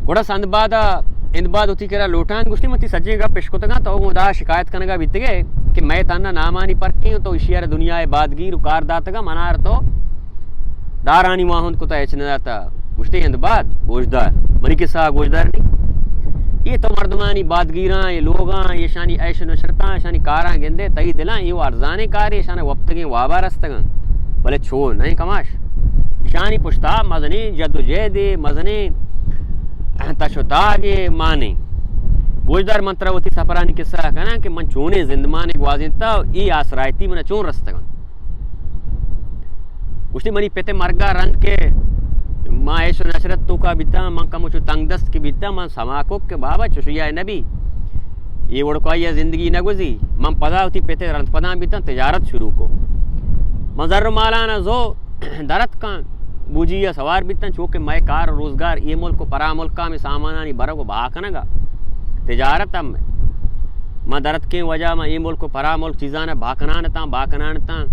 گڑا سندباد ءَ، اندباد وتی کرا لوٹان گوشتی، من تئی سجیں گپ اشکتگاں، تو گوں ادا شکایت کنگا بیتگے کہ مئے تہنا نامانی پرکیں، تو ایشی ءَ را دنیا ءِ بادگیر و کار داتگاں، من ءَ را تو دارانی واہند کتا، ہچ نہ داتا۔ گوشتی، اندباد، گوشدار، منی قصہ ءَ گوشدار نی۔ اے تو مردمانی بادگیراں، اے لوگاں، ایشانی عیش و نشرتاں، ایشانی کاراں گندے، تئی دلاں اے ارزانیں کارے، ایشاں وپتگیں وابا رستگاں۔ بلے چو نہ کماش۔ ایشانی پشتا مزنیں جد و جہدے، مزنیں تش و تاگے مانیں۔ گوشدار، من ترا وتی سپرانی قصہ کناں کہ من چونیں زندمانے گوازینتا و اے آسرایتی منا چون رستگاں۔ گوشتی، منی پت ءِ مرگ ءَ رند کہ ما عیش و نشرت توکا بیتاں، من کمو چو تنگ دست کہ بیتاں، من سما کت کہ بابا چشیا نہ بی، اے وڑکائی ءَ زندگی نہ گوزی۔ من پدا وتی پت ءِ رند پداں بیتاں، تجارت شروع کو۔ من زر و مالان ءَ زو درتکاں، بوجی ءَ سوار بیتاں، چو کہ مئے کار و روزگار اے ملک و پرا ملک ءَ ہمے سامانانی برگ و بہا کنگ ءَ تجارت ہم۔ ما درتکیں وجہ ما اے ملک و پرا ملک چیزان ءَ بہا کنان اتاں، بہا کنان اتاں۔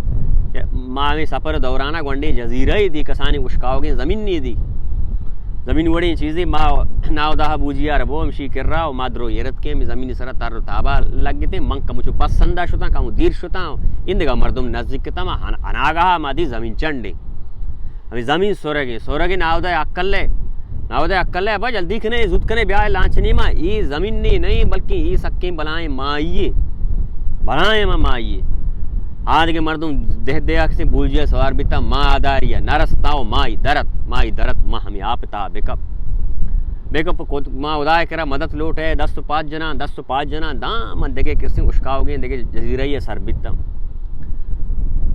ما ہمے سپر دوران ءَ گونڈیں جزیرہ یے دی، کسانیں اشکاوگیں زمینے دی، زمین وڑیں چیزے۔ ما ناوداہ بوجی ءَ را بو ہمشی کرا و ما درو ایرتکیں، ہمے زمین سرا تر و تابا لگتیں۔ من کمو چو پسندا شتاں، کمو دیر شتاں، ایندگہ مردم نزیک اتاں، ما ہن-، اناگاہ ما دی زمین چنڈیں۔ ہمے زمین سرگیں، سرگیں۔ ناوداہ عقل ءَ، ناوداہ عقل ءَ، ابا جلدی کنے، زوت کنے، بیا لانچ نیما۔ اے زمین نے نہیں، بلکہ اے سکیں بلائیں ماہیے، بلائیں ما ماہیے۔ آ دگہ مردم دہ دہ کسیں بوجی ءَ سوار بیتا، ما اداری ءَ نرستا و ماہی درت، ماہی درت، ما ہمے آپ تا بکپ۔ بکپ کت، ما خدا ءِ کرا مدد لوٹے، دست و پاد جناں، دست و پاد جناں، داں من دگہ کسیں اشکاوگیں دگہ جزیرہ یے سر بیتاں۔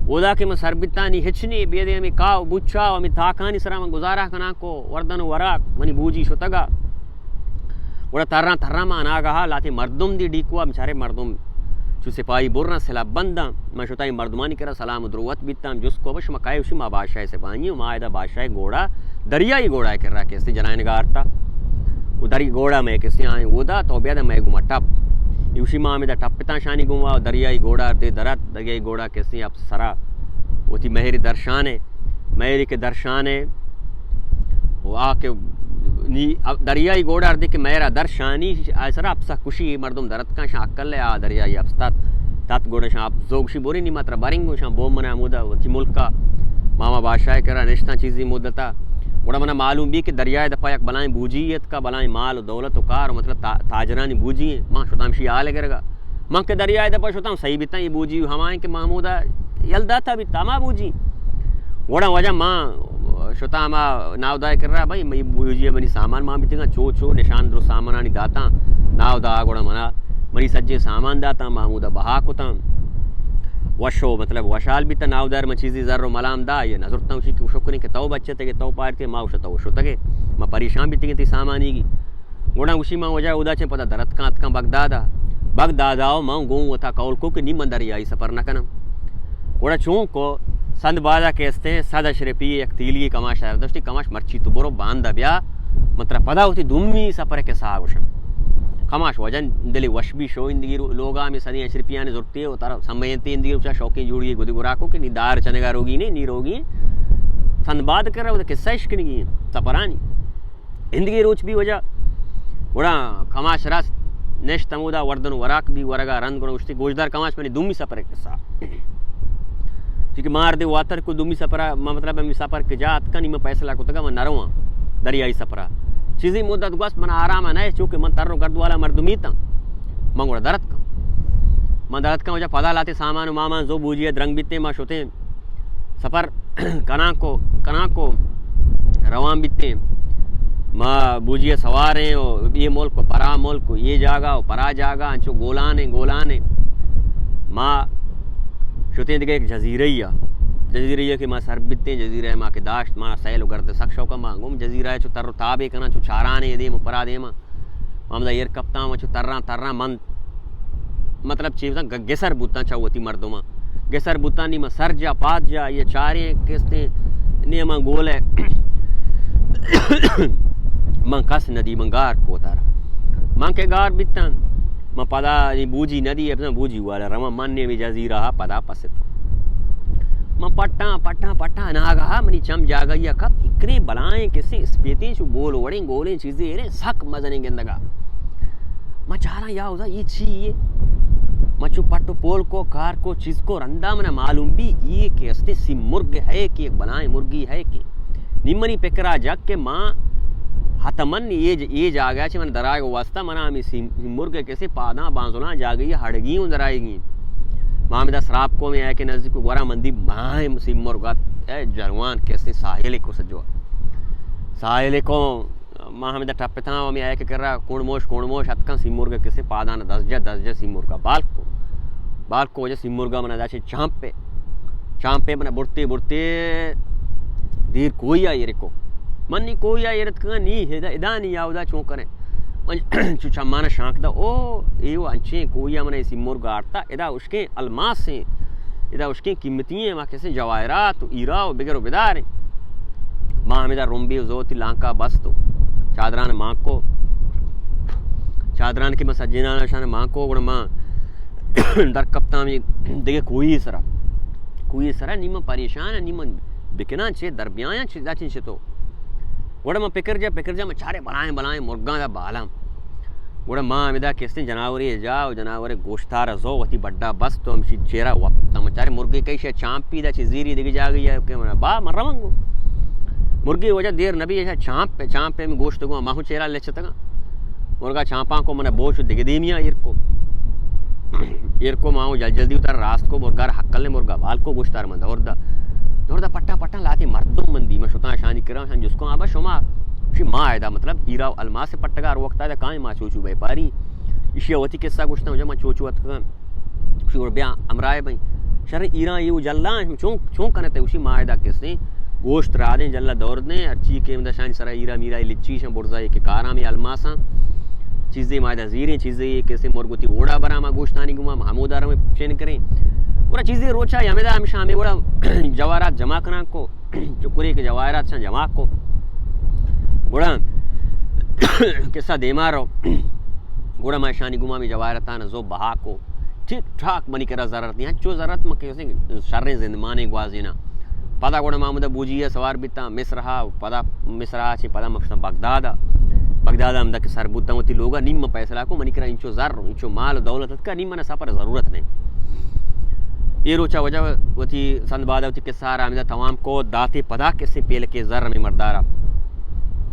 اودا کہ من سر بیتاں، نی ہچ نی، بیدے ہمے کاہ و بوچا و ہمے تاکانی سرا من گزارہ کناں کو، وردن و وراک منی بوجی شتگا۔ گڑا تراں تراں ما اناگاہا لہتے مردم دی ڈیکوا، بچارے مردم چو سپاہی برنا سلاہ بنداں۔ من شتاں اے مردمانی کرا سلام و دروت بیتاں، جست کو، شما کئے؟ گوشی، ما بادشاہ سپاہی ایں، ما ادا بادشاہ گھوڑا، دریائی گھوڑا کرا کسے جنائنگا آرتا۔ و دری گھوڑا مئے کسے آئیں اودا، تو بیا دا مئے گوما ٹپ۔ ایوشی ما ہمیدا ٹپتاں شانی گوما، دریائی گھوڑا دے درات، دریائی گھوڑا کسے اپ سرا وتی مہر درشانے، مہری کہ درشانے، و آ کہ نی دریائی گھوڑا دے کہ مہرا درشانی، آ سرا اپسا کشی، مردم درتکاں، شاں عقل ءَ، آ دریائی اپس تات، تات گھوڑا شاں اپ زوگشی بوری، نی ما ترا بریں گوں، شاں بو منا ہمودا وتی ملکا، ماما بادشاہ کرا نشتاں چیزی مدتا۔ گڑا منا معلوم بی کہ دریائے دپا یک بلائیں بوجی اتکا، بلائیں مال و دولت و کار و مطلب تا-، تاجرانی بوجی ایں۔ ما شتاں ہمشی حال گرگا۔ من کہ دریائے دپا شتاں، سہی بیتاں، اے بوجی ہمائیں کہ ما ہمودا یل داتا بیتا، ہما بوجی۔ گڑا واجہ ما شتاں ہما ناودائے کرا، بھائی، اے بوجی منی سامان ما بیتگاں، چو چو نشان درو سامانانی داتاں۔ ناودا گڑا منا منی سجیں سامان داتاں، ما ہمودا بہا کتاں۔ وشو، مطلب، وشحال بیتاں۔ ناودار من چیزی زر و ملام دا، اے نزرتاں، گوشی کہ شکریں کہ تو بچتگے، تو پارتے، ما گوشت تو شتگے، ما پریشان بیتگیں تئی سامانی گی۔ گڑا گوشی، من وجہ اودا چہ پدا درتکاں اتکاں بغدادا۔ بغدادا و من گوں وتا قول کو کہ نی من دریائی سفر نہ کناں۔ گڑا چون کو، سند بادا کہ استیں، صد اشرپی یک تیلی کماش ءَ داشتی، کماش مرچی تو برو باندا بیا، من ترا پدا وتی دومی سفر ءِ قصہ گوشاں۔ کماش واجہ دلی وش بی، شو اندگی رو-، لوگا ہمے صدیں اشرپیانی زرتی و ترا سمجھنتی اندگی روچا شوقیں جوڑی گدی گرا کو کہ نی دار چنگا روگی نے، نی روگی۔ سند باد کرا وتا قصہ اشکنگی سفرانی۔ اندگہ روچ بی واجہ، گڑا کماش راست نشت ہمودا، وردن و وراک بی ورگا رند، گڑا گوشتی، گوشدار کماش، منی دومی سفر ءِ قصہ۔ چونکہ ما ہردے واتر کو دومی سفرا، ما مطلب ہمے سفر کہ جا اتکا نی، ما فیصلہ کتگا ما نرواں دریائی سفرا۔ چیزی مدت گوست من آرام نہ، چونکہ من تر و گرد والا مردمی تاں۔ من گڑا درتکاں۔ من درتکاں واجہ، پدا لہتے سامان و مامان زو بوجی ءَ درنگ بیتیں، ما شتیں۔ سفر کناں کو، کناں کو روان بیتیں۔ ما بوجی ءَ سواریں و اے ملک و پرا ملک و اے جاگہ و پرا جاگہ انچو گولانیں، گولانیں۔ ما شتیں دگہ یک جزیرہ ءَ۔ جزیرہ ءَ کہ ما سر بیتیں، جزیرہ ءَ ما کہ داشت، ما سیل و گرد سک شوق، ما گوں جزیرہ ءَ چو تر و تابے کناں، چو چارانیں دیم و پرا دیما۔ ما ہمدا ایر کپتاں، ما چو تراں، تراں من مطلب چی بزاں گ-، گسر بوتاں چہ وتی مردماں۔ گسر بوتاں نی من سر جا، پاد جا، یہ چاریں کستیں نیماں گولے۔ من کس ندی، من گار کوتارا۔ من کہ گار بیتاں، من پدا نی بوجی ندی، ابزاں بوجی والا رواں، من نیمی جزیرہ پدا پست۔ من پٹاں، پٹاں، پٹاں، اناگہ منی چم جاگہی ءَ کپت، اکریں بلائیں کسے اسپیتیں چو بول وڑیں گولیں چیزے ایریں سک مزنیں گندگا۔ من چاراں یا ہدا اے چی یے؟ من چو پٹ و پول کو، کار کو، چیز کو، رندا من معلوم بی اے کہ استے سی مرگ ہے کہ یک بلائیں مرگی ہے کہ نی منی پکرا جک کہ ما حتماً اے ج-، اے جاگہ چہ من درائگ واسطہ منا ہمیں سی مرگ کسے پاداں بانزلاں جاگہی ہڑگی اوں درائگی۔ ما ہمدا سراپ کو میں آئے کہ نزدیک گورا مندی ماہ سی مرگ ات، اے جروان کسے ساحل کو سجوا۔ ساحل کو ما ہمدا ٹپتاں و میں آئے کہ کرا کون موش، کون موش اتکاں سی مرگ کسے پاداں دس جا، دس جا سی مرگا بال کو۔ بال کو جا سی مرگا منا داشے چانپے۔ چانپے منا برتے برتے دیر کوئی آ ایرکو۔ من نی کوئی آ ایرتکاں نی ادا، ادا نی آودا چون کریں۔ من چو چمانا شانک دا، او، ایو انچیں کوئی آ منا سی مرگ آرتا، ادا اشکیں الماسیں، ادا اشکیں قیمتی ہیں، ما کسے جواہرات و ہیرا و بگر و بداریں۔ ما ہمیدا رمبی و زوتی لانکا بست و چادران مانکو۔ چادران کہ ما سجینان شان مانکو، گڑا ما در کپتاں ہمے دگہ کوہی سرا۔ کوہی سرا نی من پریشان، نی من بکناں چے، در بیایاں چے، داچن چے تو۔ گڑا من پکر جا، پکر جا، من چارے بلائیں بلائیں مرگاں دا بالاں۔ گڑا ما ہمدا کستیں جناورے جا و جناورے گوشتار زو وتی بڈا بست و ہمشی چیرا وپت۔ من چارے مرگے کئی شے چانپی دا چے زیری دگہ جاگہی ہے کہ من با من روان گو۔ مرگے وجہ دیر نبی ایشا چانپ پہ، چانپ پہ من گوشت گو ما ہوں چیرا لچتگاں۔ مرگا چانپاں کو من بوچ دگہ دیمیا ایر کو۔ ایر کو ما ہوں جل جلدی اتر راست کو مرگا را حقل نے مرگا بال کو گوشتار من دور دا۔ دور دا پٹا پٹا لاتے مردم من دی، من شتاں شانی کراں شان جس کو آبا شما شی ما ادا مطلب ہیرا و الماس پٹگا ہر وقت ادا کائیں ما چوچو بیپاری۔ اشیا وتی قصہ گوشتاں، جا من چوچو اتکاں۔ شور بیا ہمراہ بئیں۔ شر ایران یو جلاں، چون، چون کنتے؟ اشی ما ادا کسیں گوشت رادیں جلا دور دیں، ہرچی کہ ہمدا شانی سرا ہیرا میرا لچی شن برزا کہ کاراں میں الماساں۔ چیزے ما ادا زیریں، چیزے کسے مرگوتی اوڑا برا ما گوشتانی گما ما ہمودا رو چین کریں۔ گڑا چیزے روچا ہمدا ہمیشہ ہمیں گڑا جواہرات جمع کناں کو۔ چکری کہ جواہرات شان جمع کو۔ گڑا قصہ دیما رو۔ گڑا ما شانی گما می جواہراتان زو بہا کو۔ ٹھیک ٹھاک منی کرا ضرورت نہیں۔ ہنچو ضرورت من کہ شریں زندمانے گوازینا۔ پدا گڑا ما ہمدا بوجی سوار بیتاں مصرہا، پدا مصرہا چے پدا مکشتاں بغدادا۔ بغدادا ہمدا کہ سر بوتاں وتی لوگا، نیم من فیصلہ کو منی کرا انچو زر، انچو مال و دولت اتکا، نی منا سفر ضرورت نہیں۔ اے روچا وجہ وتی سند بادا وتی قصہ را ہمدا توام کو، داتے پدا کسے پیلکے زر ہمیں مردارا۔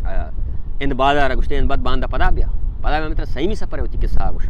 آ، اند بادا را گوشتے اند بعد باندا پدا بیا۔ پدا بیا متر سیمی سفر ہے وتی قصہ گوش۔